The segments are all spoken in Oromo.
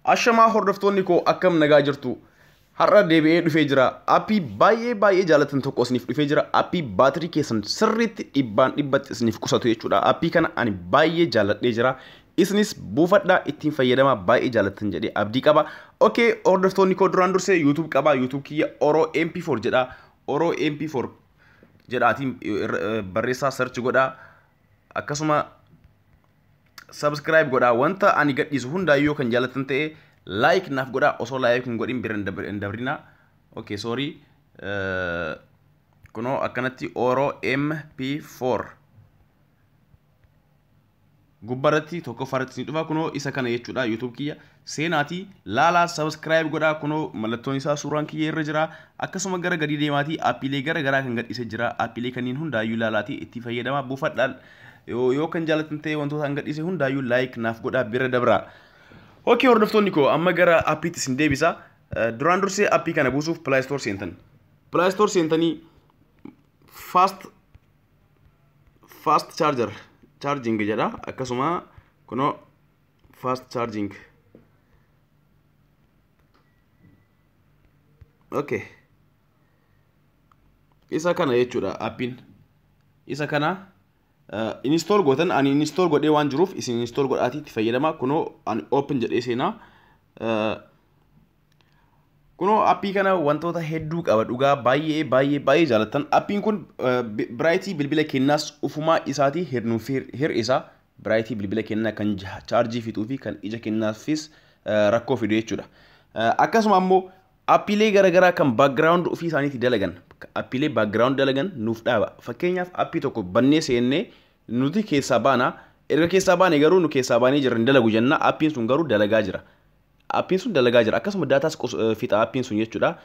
Ashamaa hordoftoonni koo, akkam nagaa jirtu? Har'a deebi'ee dhufee jira. Aappii baay'ee baay'ee jaalatan tokko isiniif dhufee jira. Aappii baatirii keessan sirriitti dhibbaan dhibbatti isiniif qusatu jechuudha. Aappii kana ani baay'ee jaaladhee jira. Isinis buufadhaa, ittiin fayyadamaa, baay'ee jaalatan jedhee abdii qaba. Okay, hordoftoonni koo, duraan dursee YouTube qaba. YouTube kiyya Oro MP4 jedha. Oro MP4 jedhaatiin barreessaa search godhaa. Akkasuma subscribe godhaa. Wanta ani gadhiisu hundaayyuu kan jaalatan ta'e like naaf godhaa. Osoo like hin godhin bira hin dabrinaa. Okay, sorry. Kunoo akkanatti Oro MP4 gubbaarratti tokkoffaarratti ni dhufa. Kunoo isa kana jechuudha. YouTube kiyya seenaatii laalaa, subscribe godhaa. Kunoo mallattoon isaa suuraan kiyya irra jira. Akkasuma gara gadii deemaatii aappiilee gara garaa kan gadhiisee jira. Aappiilee kanneen hundaayyuu laalaatii itti fayyadamaa, buufadhaa. Yoo kan jaalatan ta'e wantoota an gadhiise hundaayyuu like naaf godhaa bira dabraa. Okay, hordoftoonni koo, amma gara aappiitti isin deebisa. Duraan dursee aappii kana buusuuf Play Store seentan. Play Store seentanii fast charger charging jedha. Akkasuma kunoo fast charging. Okay. Isa kana jechuudha aappiin. Isa kana install gootan. Ani install godhee waan jiruuf isin install godhaatii itti fayyadama. Kunoo ani open jedhee seenaa. Kunoo aappii kana wantoota hedduu qaba, dhugaa baay'ee baay'ee baay'ee jaalattan. Aappiin kun brightness bilbila kennaas ufumaa isaatii hirnuuf hir'isa. Brightness bilbila kennaa kan chaarjii fixuu fi kan ija kennaafis rakkoo fidu jechuudha. Akkasuma ammoo aappiilee garaagaraa kan background ofii isaaniitti dalagan, aappiilee background dalagan nuuf dhaaba. Fakkeenyaaf, aappii tokko bannee seennee nuti keessaa baana. Erga keessaa baane garuu nu keessaa baanee jirra, hin dalagu jenna. Aappiin sun garuu dalagaa jira. Aappiin sun dalagaa jira. Akkasuma daataas fixa aappiin sun jechuudha.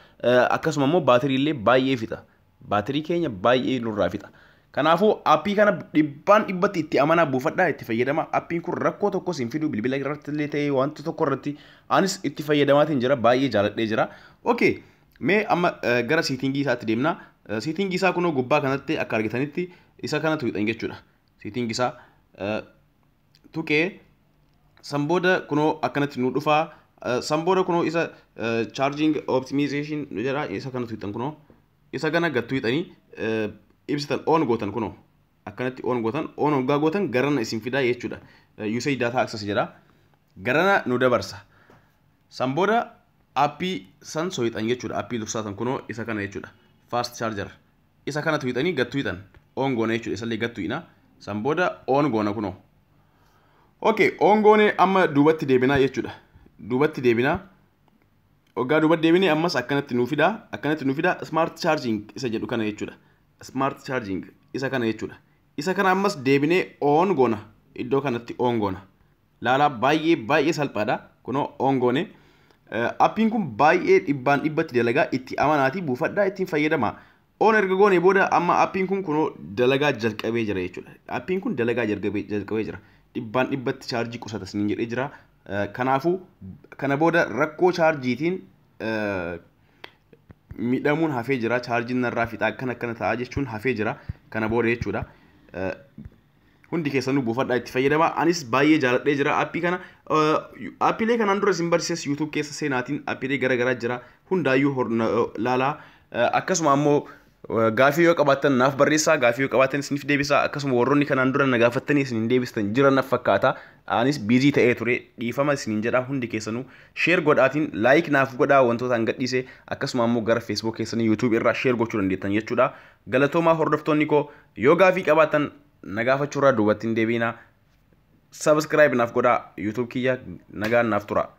Akkasuma immoo baatirii illee baay'ee fixa. Baatirii keenya baay'ee nurraa fixa. Kanaafuu aappii kana dhibbaan dhibbatti itti amanaa, buufadhaa, itti fayyadama. Aappiin kun rakkoo tokkos hin fidu, bilbila irratti illee ta'ee wanta tokko irratti. Anis itti fayyadamaatiin jira, baay'ee jaaladhee jira. Okay, mee amma gara setting isaatti deemna. Setting isaa kunoo gubbaa kanatti akka argitanitti isa kana tuqxan jechuudha. Setting isaa tuqee san booda kunoo akkanatti nu dhufaa. San booda kunoo isa charging optimization jedha, isa kana tuqxan. Kunoo isa kana gad tuqxanii ibsitan, on gootan. Kunoo akkanatti on gootan. On hoggaa gootan garana isin fidaa jechuudha. Usage data access jedha. Garana nu dabarsa. San booda aappii san soyixan jechuudha. Aappii dursaa san kunoo isa kana jechuudha. Fast charger. Isa kana tuqxanii gad tuqxan. On goona jechuudha. Isallee gad tuqina. San booda on goona kunoo. Okay, on goone, amma duubatti deebinaa jechuudha. Duubatti deebinaa. Hoggaa duubatti deebinee ammas akkanatti nuu fidaa. Akkanatti nuu fidaa, smart charging isa jedhu kana jechuudha. Smart charging isa kana jechuudha. Isa kana ammas deebinee on goona. Iddoo kanatti on goona. Laalaa, baay'ee baay'ee salphaadha. Kunoo on goone. Aappiin kun baay'ee dhibbaan dhibbatti dalagaa, itti amanaatii buufadhaa, ittiin fayyadamaa. On erga goone booda amma aappiin kun kunoo dalagaa jalqabee jira jechuudha. Aappiin kun dalagaa jalqabee jira. Dhibbaan dhibbatti chaarjii qusata isiniin jedhee jira. Kanaafuu kana booda rakkoo chaarjiitiin miidhamuun hafee jira. Chaarjiin narraa fixaa, akkana akkana ta'a jechuun hafee jira. Kana booda jechuudha. Hundi keessanuu buufadhaa, itti fayyadamaa. Anis baay'ee jaaladhee jira aappii kana. Aappiilee kanaan dura isin barsiises YouTube keessa seenaatiin aappiilee gara garaa jira. Hundaayyuu laalaa. Akkasuma ammoo gaafii yoo qabaattan naaf barreessaa, gaafii yoo qabaattan isiniif deebisaa. Akkasuma warroonni kanaan dura na gaafattanii isin hin deebistan jira naaf fakkaata. Anis busy ta'ee ture, dhiifama isiniin jedha hundi keessanuu. Share godhaatiin like naaf godhaa wantoota an gadhiise. Akkasuma ammoo gara Facebook keessanii, YouTube irraa share gochuu dandeettan jechuudha. Galatoomaa hordoftoonni koo, yoo gaafii qabaattan na gaafachuurraa duubatti hin deebiinaa. Subscribe naaf godhaa YouTube kiyya. Nagaan naaf tura.